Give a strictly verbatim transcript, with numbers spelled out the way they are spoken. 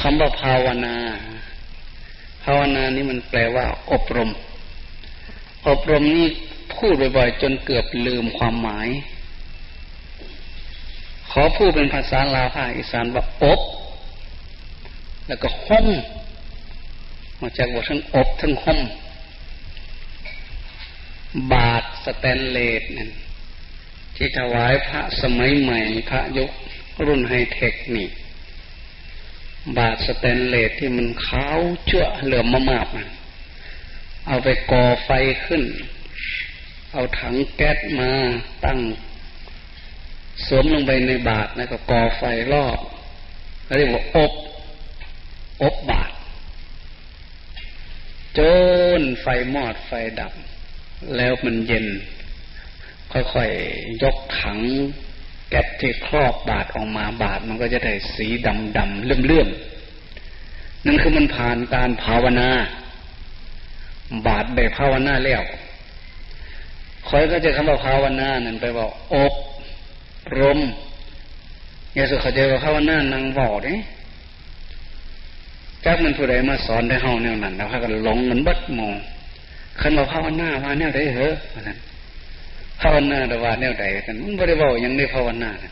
คำว่าภาวนา ภาวนานี่มันแปลว่าอบรม อบรมนี่พูดบ่อยๆ จนเกือบลืมความหมาย ขอพูดเป็นภาษาลาวภาคอีสานว่าอบ แล้วก็ห่ม มาจากว่าทั้งอบทั้งห่ม บาตรสแตนเลสนั่น ที่ถวายพระสมัยใหม่ พระยุครุ่นไฮเทคนี่ บาตรสแตนเลสที่มันขาวจั๊วะเหลืองมากๆ นะ เอาไปก่อไฟขึ้น เอาถังแก๊สมาตั้งสวมลงไปในบาตร แล้วก็ก่อไฟรอบ เรียกว่าอบ อบบาตร จนไฟมอดไฟดับ แล้วมันเย็น ค่อยๆ ยกถังแก๊สที่ครอบบาตรออกมา บาตรมันก็จะได้สีดำๆ เลื่อมๆ นั่นคือมันผ่านการภาวนา บาตรได้ภาวนาแล้ว ข้อยเข้าใจคำว่าภาวนานั่นแปลว่าอบรม อย่าสุเข้าใจว่าภาวนานั่งเว้าเด้ จักมันผู้ใดมาสอนได้เฮาแนวนั้น แล้วพากันหลงกันเบิดหมู่ คันว่าภาวนาว่าแนวใดเหรอ ว่าซั่น ภาวนาแต่ว่าแนวใด ว่าซั่น มันบ่ได้เว้าหยังในภาวนาน่ะ